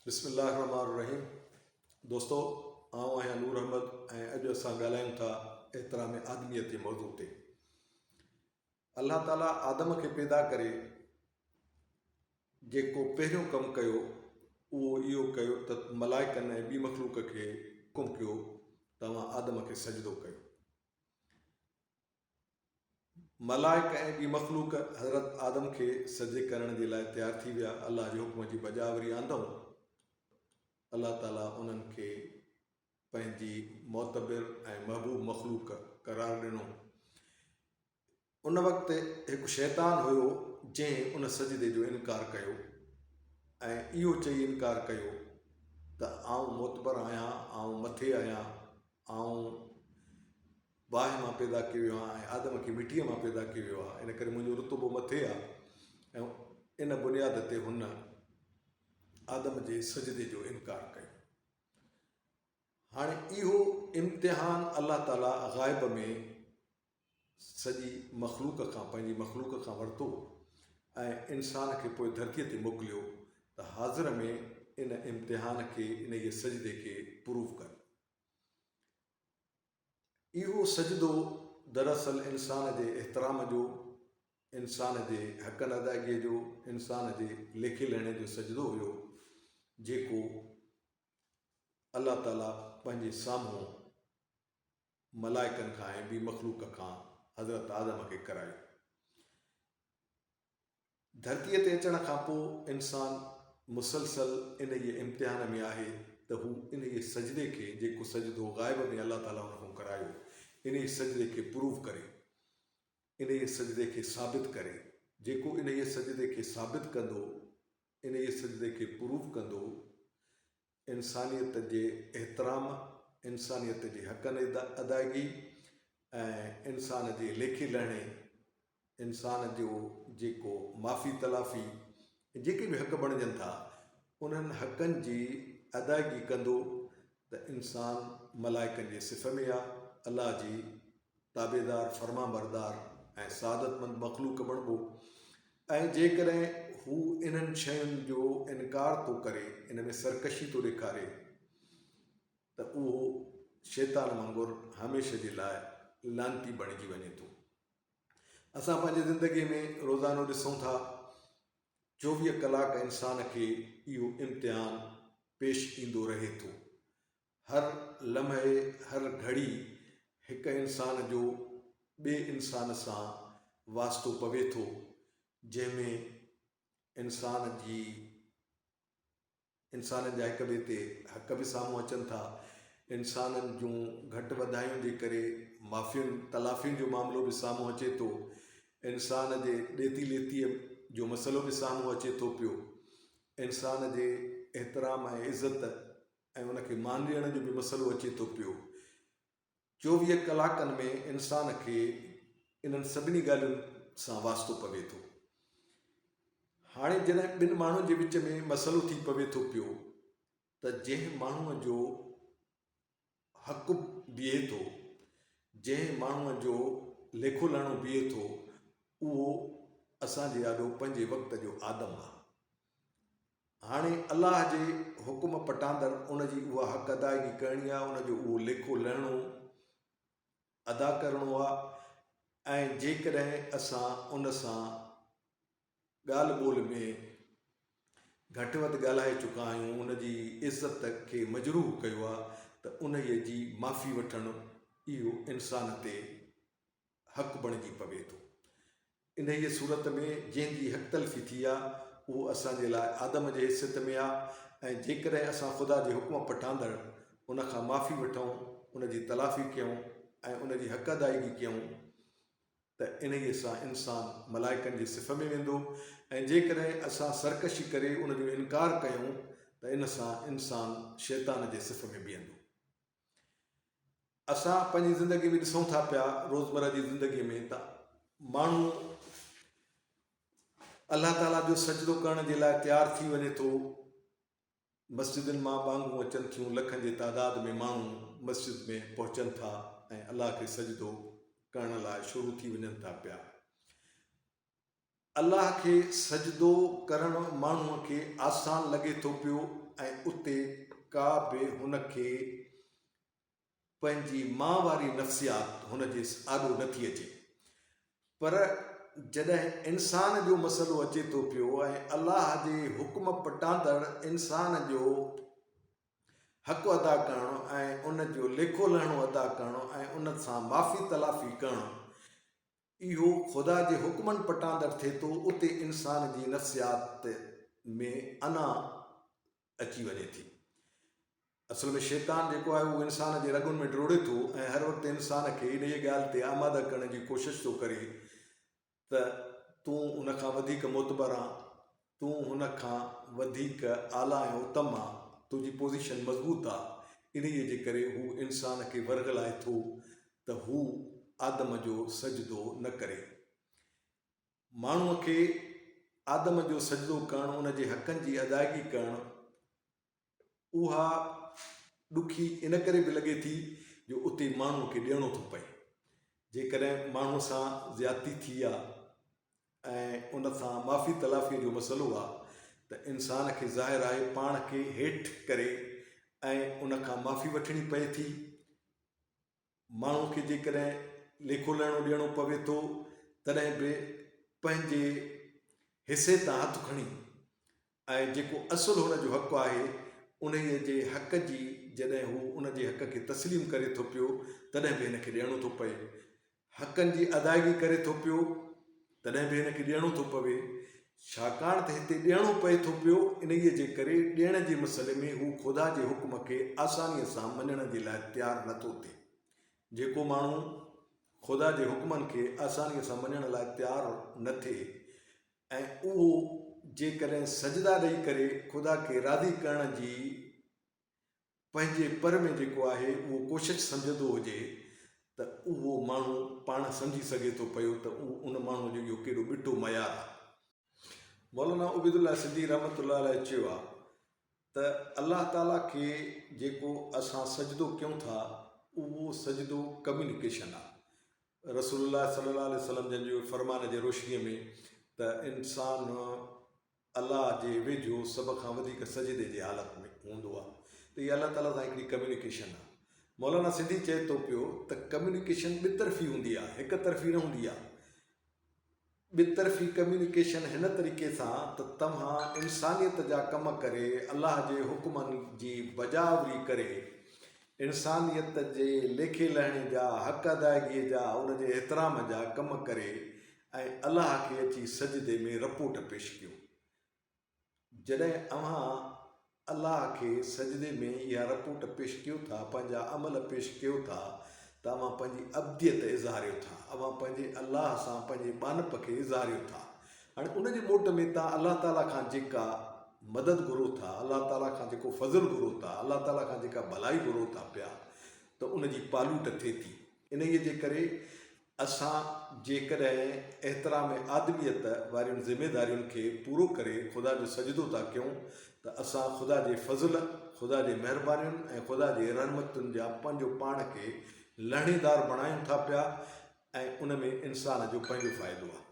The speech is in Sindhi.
بسم الله الرحمٰن الرحيم دوستو آئون آهيان نور احمد ۽ اڄ اسان ڳالهايون ٿا احترام آدميت جي موضوع تي. الله تعاليٰ آدم کي پيدا ڪري جيڪو پهريون ڪم ڪيو اهو اهو ڪيو ته ملائڪن ۽ ٻي مخلوق کي حڪم ڪيو توهان آدم کي سجدو ڪيو. ملائڪ ۽ ٻي مخلوق حضرت آدم کي سجدي ڪرڻ جي لاء تيار ٿي ويا، الله جي حڪم جي بجاآوري آندائون. الله تعاليٰ انهن کي پنهنجي معتبر ۽ محبوب مخلوق قرار ڏنو. ان وقت هڪ شيطان هيو جنهن ان سجدي جو انڪار ڪيو ۽ اهو چئي انڪار ڪيو ته آئون معتبر آهيان، آئون مٿي آهيان، آئون باهه مان پيدا ڪيو ويو آهيان ۽ آدم کي مٽيء مان پيدا ڪيو ويو آهي، ان ڪري منهنجو رتبو مٿي آهي ۽ ان بنياد تي هن آدم جي سجدي جو انڪار ڪيو. هاڻي اهو امتحان الله تعاليٰ غائب ۾ سڄي مخلوق کان پنهنجي مخلوق کان ورتو ۽ انسان کي پوء ڌرتيء تي موڪليو ته حاضر ۾ ان امتحان کي انهيء سجدي کي پروف ڪر. اهو سجدو دراصل انسان جي احترام جو، انسان جي حقن ادائگيء جو، انسان جي ليکي لهڻي جو سجدو هيو، جيڪو الله تعاليٰ پنهنجي سامهون ملائڪن کان ۽ ٻي مخلوق کان حضرت آدم کي ڪرايو. ڌرتيء تي اچڻ کان پوء انسان مسلسل انهيء امتحان ۾ آهي ته هو انهيء سجدي کي، جيڪو سجدو غائب ۾ الله تعاليٰ ان کان ڪرايو، انهيء سجدي کي پروف ڪري، انهيء سجدي کي ثابت ڪري. جيڪو انهيء سجدي کي ثابت ڪندو، انهيء سجدي کي پروف ڪندو، انسانيت جي احترام، انسانيت جي حقن ادائگي ۽ انسان جي ليکي لهڻي، انسان جو جيڪو معافي تلافي جيڪي به حق بڻجن ٿا، انهن حقن جي ادائگي ڪندو ته انسان ملائڪن جي صف ۾ آ، الله جي تابعدار، فرمانبردار ۽ سعادتمند مخلوق بڻبو ۽ جيڪڏهن هو انهن شين جو انڪار ٿو ڪري، ان ۾ سرڪشي ٿو ڏيکاري ته اهو شيطان وانگر هميشه جي لاء لعنتي بڻجي وڃي ٿو. اسان پنهنجي زندگيء ۾ روزانو ڏسون ٿا 24 ڪلاڪ انسان کي اهو امتحان پيش ايندو رهي ٿو. هر لمحي هر گهڙي هڪ انسان جو ٻئي انسان سان واسطو پوي ٿو جنهن ۾ انسان جي انسانن جا هڪ ٻئي تي حق به سامهون اچن ٿا انسانن جون گهٽ وڌايون جي ڪري معافين تلافين جو معاملو به سامهون اچي ٿو انسان جي ڏيتي ليتيء جو مسئلو به سامهون اچي ٿو پيو انسان جي احترام ۽ عزت ۽ ان کي مان ڏيڻ جو به مسئلو اچي ٿو پيو. 24 ڪلاڪن ۾ انسان کي انهن سڀني ڳالهين سان واسطو پوي ٿو. هاڻي جڏهن ٻن ماڻهن جي وچ ۾ مسئلو ٿي پوي ٿو پيو ته جنهن ماڻهوء جو حق بيهي ٿو، جنهن ماڻهوء جو ليکو لهڻو بيهي ٿو، اهو اسان جي آڏو پنهنجي وقت جو آدم آهي. هاڻي الله جي حڪم پٽاندر ان جي اها حق ادائگي ڪرڻي آهي، ان جو اهو ليکو لهڻو ادا ڪرڻو آهي ۽ جيڪڏهن اسان ان سان ڳالهه ٻولهه ۾ گهٽ وڌ ڳالهائي چڪا آهيون، ان جي عزت کي مجروح ڪيو آهي ته انهيء جي معافي وٺڻ اهو انسان تي حق بڻجي پوي ٿو. انهيء صورت ۾ جنهن جي حق تلفي ٿي آ، اهو اسان جي لاء آدم جي حيثيت ۾ آ ۽ جيڪڏهن اسان خدا جي حڪم پٽاندڙ ان کان معافي وٺون، ان جي تلافي ڪيون ۽ ان جي حق ادائگي ڪيون ته انهيء سان انسان ملائڪن جي صف ۾ ويندو ۽ جيڪڏهن اسان سرڪشي ڪري ان جو انڪار ڪيون ته ان سان انسان شيطان جي صف ۾ بيهندو. اسان پنهنجي زندگي ۾ ڏسون ٿا پيا روزمره جي زندگي ۾ ته ماڻهو الله تعاليٰ جو سجدو ڪرڻ جي لاء تيار ٿي وڃي ٿو مسجدن مان ٻانگون اچن ٿيون لکن جي تعداد ۾ ماڻهو مسجد ۾ پهچن ٿا ۽ الله کي سجدو ڪرڻ لاء شروع ٿي وڃن ٿا پيا الله کي سجدو ڪرڻ ماڻهوء کي آسان لڳي ٿو پيو. ۽ اتي ڪا به هن کي پنهنجي مان واري نفسيات هن جي آڏو نه ٿي اچي. پر جڏهن انسان جو مسئلو اچي ٿو پيو ۽ الله جي حڪم پٽاندڙ انسان جو حق ادا ڪرڻ ۽ ان جو ليکو لهڻو ادا ڪرڻ ۽ ان سان معافي تلافي ڪرڻ اهو خدا جي حڪمن پٽاندڙ ٿئي ٿو اتي انسان جي نفسيات ۾ انا اچي وڃي ٿي. اصل ۾ شيطان جيڪو آهي اهو انسان جي رڳن ۾ ڊوڙي ٿو ۽ هر وقت انسان کي انهيء ڳالهه تي آماده ڪرڻ جي ڪوشش ٿو ڪري ته تون ان کان وڌيڪ معتبر آن، تون هن کان وڌيڪ اعليٰ ۽ اتم آن، تنهنجي پوزيشن مضبوط آ. انهيء جي ڪري هو انسان کي ورغلائي ٿو ته هو آدم جو سجدو نه ڪري. ماڻهوء کي آدم جو سجدو ڪرڻ، ان جي حقن جي ادائگي ڪرڻ، اها ڏکي ان ڪري به لڳي ٿي جو اتي ماڻهوء کي ڏيڻو ٿو پئي. جيڪڏهن ماڻهوء سان زيادتي ٿي آ ۽ ان سان معافي تلافيء جو مسئلو آ ته انسان کي ظاهر آهي پاڻ کي هيٺ ڪري ۽ ان کان معافي وٺڻي پئي ٿي. ماڻهوء کي جيڪڏهن ليکو لهڻو ڏيڻو پوي ٿو تڏهن به پنهنجي حصي تان هٿ کڻي ۽ جيڪو اصل هن جو حق آهي انهيء جي حق جي جڏهن هو ان جي حق کي تسليم ڪري ٿو پيو تڏهن به هن کي ڏيڻو ٿو پئي. حقن جي ادائگي ڪري ٿو پيو تڏهن به هن کي ڏيڻو ٿو پوي. ڇاڪاڻ ته هتي ڏيڻو پئي ٿو پيو انهيء جي ڪري ڏيڻ جي مسئلي ۾ هو خدا جي حڪم کي آسانيء سان مڃڻ جي لاء تيار نه ٿو ٿئي. جيڪو ماڻهو خدا جي حڪمن کي آسانيء سان مڃڻ لاء تيار نه ٿئي ۽ اهو جيڪڏهن سجدا ڏئي ڪري خدا کي راضي ڪرڻ جي پنهنجي پر ۾ جيڪو آهي اهو ڪوشش سمجهندو هجي ته اهو ماڻهو پاڻ سمجهي سگهي ٿو پيو ته اهو ان ماڻهو جو اهو ڪيڏو ٻٽو معيار آهي. مولانا عبيدالله سنڌي رحمة الله عليه چيو آهي ته الله تعاليٰ کي جيڪو اسان سجدو ڪيون ٿا اهو سجدو ڪميونيڪيشن آهي. رسول الله صلي الله عليه وسلم جن جي فرمان جي روشنيء ۾ ته انسان الله جي ويجهو سڀ کان وڌيڪ سجدي جي حالت ۾ هوندو آهي ته اها الله تعاليٰ سان هڪڙي ڪميونيڪيشن آهي. مولانا سنڌي چئي ٿو پيو ته ڪميونيڪيشن ٻطرفي هوندي آهي، هڪ طرفي نه هوندي آهي. ٻطرفي ڪميونيڪيشن هن طريقي سان ته توهان انسانيت جا ڪم ڪري الله جي حڪمن جي بجاآوري ڪري انسانيت جي ليکي لهڻي جا حق ادائگي جا ان جي احترام جا ڪم ڪري ۽ الله کي اچي سجدي ۾ رپورٽ پيش ڪيو. جڏهن اوهان الله کي سجدي ۾ اها رپورٽ پيش ڪيو ٿا، پنهنجا عمل پيش ڪيو ٿا ته اوهان پنهنجي عبديت اظهاريو ٿا، اوهان پنهنجي الله سان پنهنجي ٻانهپ کي اظهاريو ٿا. هاڻي ان جي موٽ ۾ توهان الله تعاليٰ کان جيڪا مدد گهرو ٿا، الله تعاليٰ کان جيڪو فضل گهرو ٿا، الله تعاليٰ کان جيڪا ڀلائي گهرو ٿا پيا ته ان جي پالوٽ ٿئي ٿي. انهيء جي ڪري اسان جيڪڏهن احترام آدميت وارين ذميدارين کي پورو ڪري خدا جو سجدو ٿا ڪيون ته اسان خدا جي فضل، خدا جي مهربانين ۽ خدا جي رحمتن جا پنهنجو پاڻ کي لهڻيدار بڻايون ٿا پيا ۽ ان ۾ انسان جو پنهنجو فائدو آهي.